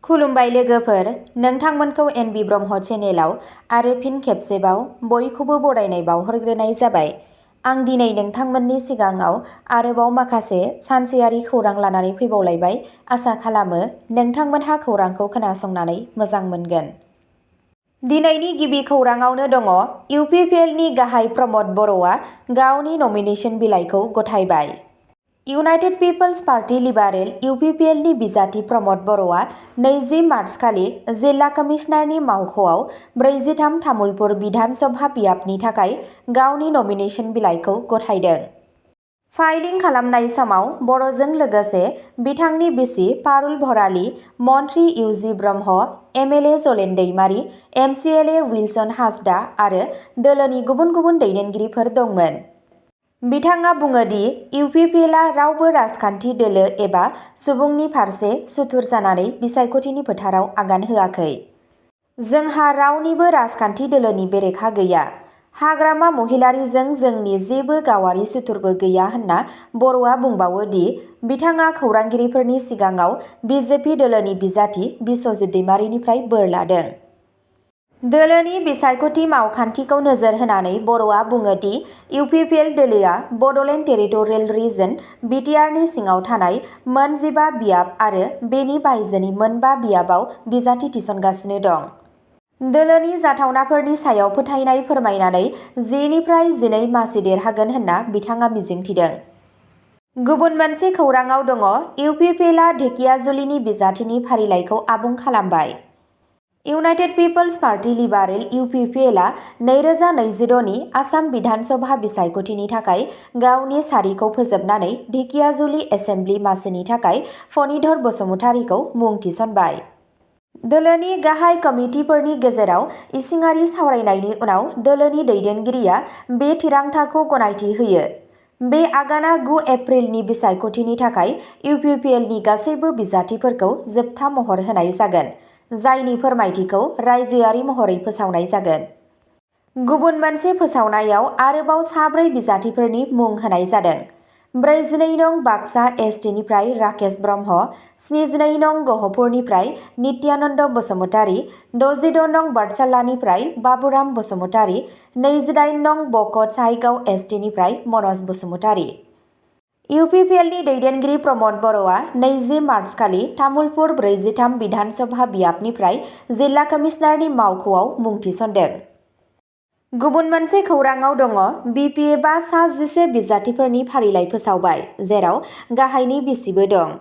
खुलुमबाय लोगोफोर, नोंथांमोनखौ एनबि ब्रह्म चेनेलाव आरो फिन खेबसेबाव बयखौबो बरायनाय बावहरग्रोनाय जाबाय। आं दिनै नोंथांमोननि सिगाङाव आरोबाव माखासे सानसेयारि खौरां लानानै फैबावलायबाय। आसा खालामो नोंथांमोनहा खौरांखौ खोनासंनानै मोजां मोनगोन। दिनैनि गिबि खौराङावनो दङ UPPLनि गाहाय प्रमद बर'आ गावनि नमिनेशन बिलाइखौ गथायबाय। इउनाइटेड पिपल्स पार्टी लिबारेल UPPLनि बिजाथि प्रमद बर'आ 20 मार्च खालि जिल्ला कमिशनारनि मावख'आव 43 तामुलपुर बिधान सभा बियाबनि थाखाय गावनि नमिनेशन बिलाइखौ गथायदों। फाइलिं खालामनाय समाव बर'जों लोगोसे बिथांनि बिसि पारुल भराली, मन्त्रि UG ब्रह्म, MLA जलेन दैमारी, MCLA विल्सन हासदा आरो दोलोनि गुबुन गुबुन दैदेनगिरिफोर दंमोन। बिथाङा बुङो दि UPPLआ रावबो राजखान्थि दोलो एबा सुबुंनि फारसे सुथुर जानानै बिसायख'थिनि फोथाराव आगान होआखै। जोंहा रावनिबो राजखान्थि दोलोनि बेरेखा गैया। हाग्रामा महिलारीजों जोंनि जेबो गावारि सुथुरबो गैया होनना बर'आ बुंबावो दि बिथाङा खौरांगिरिफोरनि सिगाङाव BJP दोलोनि बिजाथि बिस्वजित दैमारीनिफ्राय बोर लादों। दोलोनि बिसायख'थि मावखान्थिखौ नोजोर होनानै बर'आ बुङो दि UPPL दोलोआ बड'लेण्ड टेरिटरियेल रिजन BTRनि सिङाव थानाय मोन 15 बियाब आरो बेनि बायजोनि मोन 5 बियाबाव बिजाथि थिसनगासिनो दं। दोलोनि जाथावनाफोरनि सायाव फोथायनाय फोरमायनानै 10 निफ्राय 12 मासि देरहागोन होनना बिथाङा मिजिंथिदों। गुबुन मोनसे खौराङाव दङ UPPLआ ढेकियाजुलिनि बिजाथिनि फारिलाइखौ आबुं खालामबाय। इउनाइटेड पिपल्स पार्टी लिबारेल UPPLआ 2026 नि आसाम बिधान सभा बिसायख'थिनि थाखाय गावनि सारिखौ फोजोबनानै ढेकियाजुलि एसेमब्लि मासिनि थाखाय फणिधर बसुमतारीखौ मुं थिसनबाय। दोलोनि गाहाय कमिटिफोरनि गेजेराव इसिङारि सावरायनायनि उनाव दोलोनि दैदेनगिरिया बे थिरांथाखौ गनायथि होयो। बे आगाना 9 एप्रिलनि बिसायख'थिनि थाखाय UPPLनि गासैबो बिजाथिफोरखौ जोबथा महर होनाय जागोन, जायनि फोरमायथिखौ रायजोआरि महरै फोसावनाय जागोन। गुबुन मोनसे फोसावनायाव आरोबाव 4 बिजाथिफोरनि मुं होनाय जादों। 42 नं बाक्सा STनिफ्राय राकेश ब्रह्म, 72 नं गहपुरनिफ्राय नित्यानन्द बसुमतारी, 66 नं बाटसालानिफ्राय बाबुराम बसुमतारी, 28 नं बक'चाइगाव STनिफ्राय मनज बसुमतारी। UPPLनि दैदेनगिरि प्रमद बर'आ 20 मार्च खालि तामुलपुर 43 बिधान सभा बियाबनिफ्राय जिल्ला कमिशनारनि मावख'आव मुं थिसनदों। गुबुन मोनसे खौराङाव दङ BPFआ सा 11 बिजाथिफोरनि फारिलाइ फोसावबाय, जेराव गाहायनि बिसिबो दं।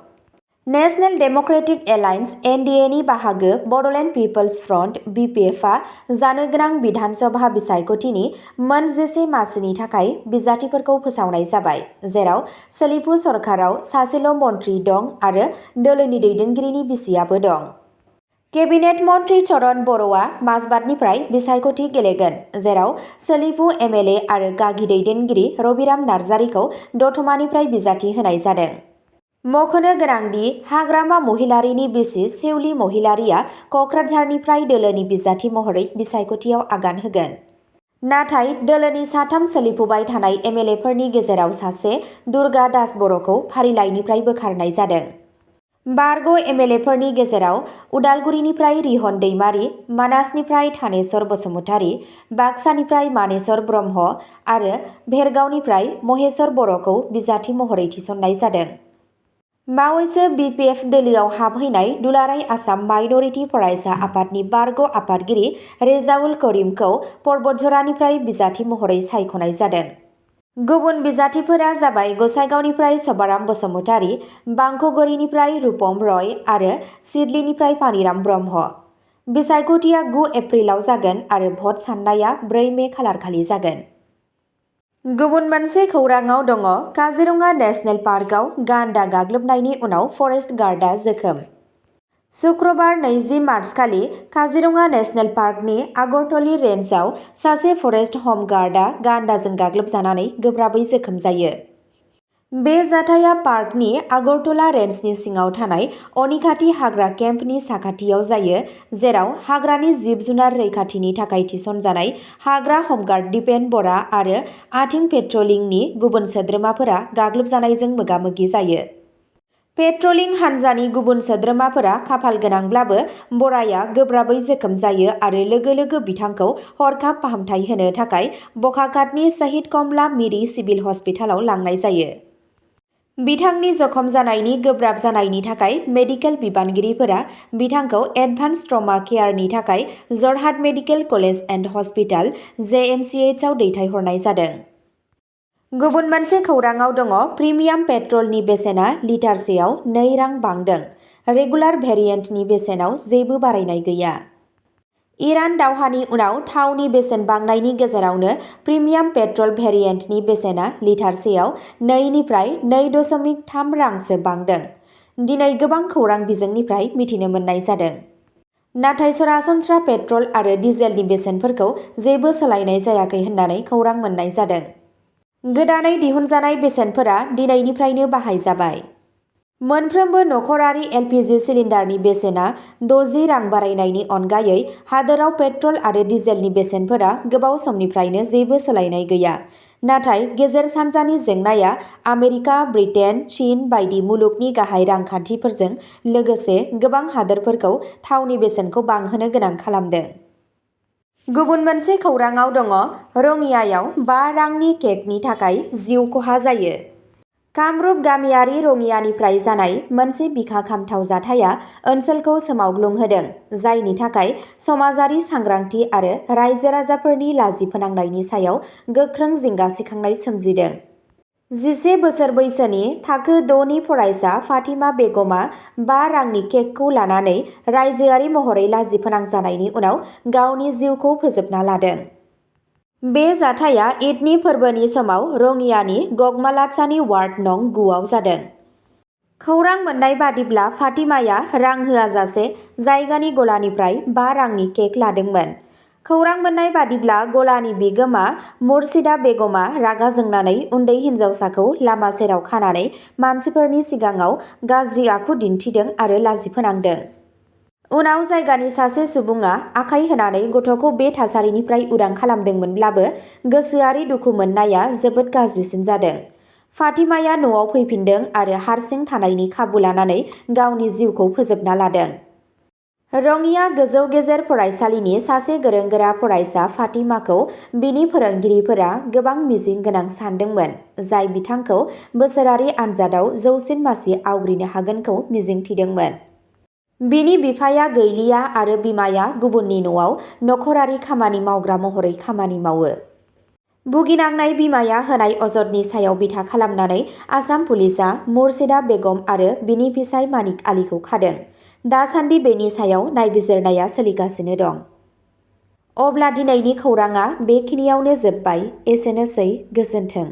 नेशनेल डेम'क्रेटिक एलायन्स NDAनि बाहागो बड'लेण्ड पिपल्स फ्रन्ट BPFआ जानो गोनां बिधान सभा बिसायख'थिनि मोन 11 मासिनि थाखाय बिजाथिफोरखौ फोसावनाय जाबाय, जेराव सोलिफु सरकाराव सासेल' मन्थ्रि दं आरो दोलोनि दैदेनगिरिनि बिसियाबो दं। केबिनेट मन्थ्रि चरण बर'आ माजबाटनिफ्राय बिसायख'थि गेलेगोन, जेराव सोलिफु MLA आरो गागि दैदेनगिरि रबिराम नार्जारिखौ दतमानिफ्राय बिजाथि होनाय जादों। मख'नो गोनांदि हाग्रामा महिलारीनि बिसि सेउलि महिलारीआ क'क्राझारनिफ्राय दोलोनि बिजाथि महरै बिसायख'थियाव आगान होगोन। नाथाय दोलोनि 3 सोलिफुबाय थानाय MLAफोरनि गेजेराव सासे दुर्गा दास बर'खौ फारिलाइनिफ्राय बोखारनाय जादों। बारग' MLAफोरनि गेजेराव उदालगुरिनिफ्राय रिहन दैमारी, मानासनिफ्राय थानेश्वर बसुमतारी, बाक्सानिफ्राय मानेश्वर ब्रह्म आरो भेरगावनिफ्राय महेश्वर बर'खौ बिजाथि महरै थिसननाय जादों। बावैसो BPF दोलोआव हाबहैनाय दुलाराय आसाम माइन'रिटि फरायसा आफादनि बारग' आफादगिरि रेजाउल करिमखौ पर्बतझरानिफ्राय बिजाथि महरै सायख'नाय जादों। गुबुन बिजाथिफोरा जाबाय गसाइगावनिफ्राय सभाराम बसुमतारी, बांख'गुरिनिफ्राय रुपम रय आरो सिडलीनिफ्राय पानिराम ब्रह्म। बिसायख'थिया 9 एप्रिलाव जागोन आरो भट साननाया 4 मे खालारखालि जागोन। गुबुन मोनसे खौराङाव दङ काजिरङा नेशनेल पार्कआव गान्दा गाग्लोबनायनि उनाव फरेस्ट गार्डआ जोखोम। शुक्रबार 20 मार्च खालि काजिरङा नेशनेल पार्कनि आगरतली रेन्जआव सासे फरेस्ट हम गार्डआ गान्दाजों गाग्लोबजानानै गोब्राबै जोखोम जायो। बे जाथाया पार्कनि आगरतला रेन्जनि सिङाव थानाय अनिखाथि हाग्रा केम्पनि साखाथियाव जायो, जेराव हाग्रानि जिब-जुनार रैखाथिनि थाखाय थिसनजानाय हाग्रा हमगार्ड दिपेन बरा आरो आथिं पेट्रलिंनि गुबुन सोद्रोमाफोरा गाग्लोबजानायजों मोगा-मोगि जायो। पेट्रलिं हान्जानि गुबुन सोद्रोमाफोरा खाफाल गोनांब्लाबो बर'आ गोब्राबै जोखोम जायो आरो लोगो लोगो बिथांखौ हरखाब फाहामथाय होनो थाखाय बखाघाटनि शहीद कमला मिरि सिभिल हस्पिटालाव लांनाय जायो। बिथांनि जखम जानायनि गोब्राब जानायनि थाखाय मेडिकेल बिबानगिरिफोरा बिथांखौ एडभान्स ट्रमा केयारनि थाखाय Jorhat medical college and hospital JMCHआव दैथायहरनाय जादों। गुबुन मोनसे खौराङाव दङ प्रिमियाम पेट्रलनि बेसेना लिटारसेयाव 2 रां बांदों। रेगुलार भेरिएन्टनि बेसेनाव जेबो बारायनाय गैया। इरान दावहानि उनाव थावनि बेसेन बांनायनि गेजेरावनो प्रिमियाम पेट्रल भेरिएन्टनि बेसेना लिटारसेयाव 2 निफ्राय 2.3 रांसो बांदों। दिनै गोबां खौरां बिजोंनिफ्राय मिथिनो मोननाय जादों। नाथाय सरासनस्रा पेट्रल आरो डिजेलनि बेसेनफोरखौ जेबो सोलायनाय जायाखै होननानै खौरां मोननाय जादों। गोदानै दिहुनजानाय बेसेनफोरा दिनैनिफ्रायनो बाहायजाबाय। मोनफ्रोमबो नखरारि LPG सिलिन्डारनि बेसेना 60 रां बारायनायनि अनगायै हादोराव पेट्रल आरो डिजेलनि बेसेनफोरा गोबाव समनिफ्रायनो जेबो सोलायनाय गैया। नाथाय गेजेर सानजानि जेंनाया आमेरिका, ब्रिटेन, चीन बायदि मुलुगनि गाहाय रांखान्थिफोरजों लोगोसे गोबां हादोरफोरखौ थावनि बेसेनखौ बांहोनो गोनां खालामदों। गुबुन मोनसे खौराङाव दङ रङियायाव 5 रांनि केकनि थाखाय जिउ खहा जायो। कामरुप गामियारि रङियानिफ्राय जानाय मोनसे बिखा खामथाव जाथाया ओनसोलखौ सोमावग्लुंहोदों, जायनि थाखाय समाजारि सांग्रांथि आरो रायजो राजाफोरनि लाजि फोनांनायनि सायाव गोख्रों जिंगा सिखांनाय सोमजिदों। 11 बोसोर बैसोनि थाखो 6 नि फरायसा फातिमा बेगमआ 5 रांनि केकखौ लानानै रायजोआरि महरै लाजि फोनांजानायनि उनाव गावनि जिउखौ फोजोबना लादों। बे जाथाया ईदनि फोरबोनि समाव रङियानि गगमालाचानि वार्ड नं 9 आव जादों। खौरां मोननाय बादिब्ला फातिमाया रां होआजासे जायगानि गलानिफ्राय 5 रांनि केक लादोंमोन। खौरां मोननाय बादिब्ला गलानि बिगोमा मुर्शिदा बेगमआ रागा जोंनानै उन्दै हिन्जावसाखौ लामा सेराव खानानै मानसिफोरनि सिगाङाव गाज्रि आखु दिन्थिदों आरो लाजि फोनांदों। उनाव जायगानि सासे सुबुङा आखाय होनानै गथ'खौ बे थासारिनिफ्राय उदां खालामदोंमोनब्लाबो गोसोआरि दुखु मोननाया जोबोद गाज्रिसिन जादों। फातिमाया न'आव फैफिनदों आरो हारसिं थानायनि खाबु लानानै गावनि जिउखौ फोजोबना लादों। रङिया गोजौ गेजेर फरायसालिनि सासे गोरों-गोरा फरायसा फातिमाखौ बिनि फोरोंगिरिफोरा गोबां मिजिं गोनां सानदोंमोन, जाय बिथांखौ बोसोरारि आनजादाव जौसिन मासि आवग्रिनो हागोनखौ मिजिंथिदोंमोन। बिनि बिफाया गैलिया आरो बिमाया गुबुननि न'आव नखरारि खामानि मावग्रा महरै खामानि मावो। भुगिनांनाय बिमाया होनाय अजदनि सायाव बिथा खालामनानै आसाम पुलिसआ मुर्शिदा बेगम आरो बिनि फिसाय मानिक आलीखौ खादों। दासान्दि बेनि सायाव नायबिजिरनाया सोलिगासिनो दं। अब्ला दिनैनि खौराङा बेखिनियावनो जोबबाय। एसेनोसै, गोजोन्थों।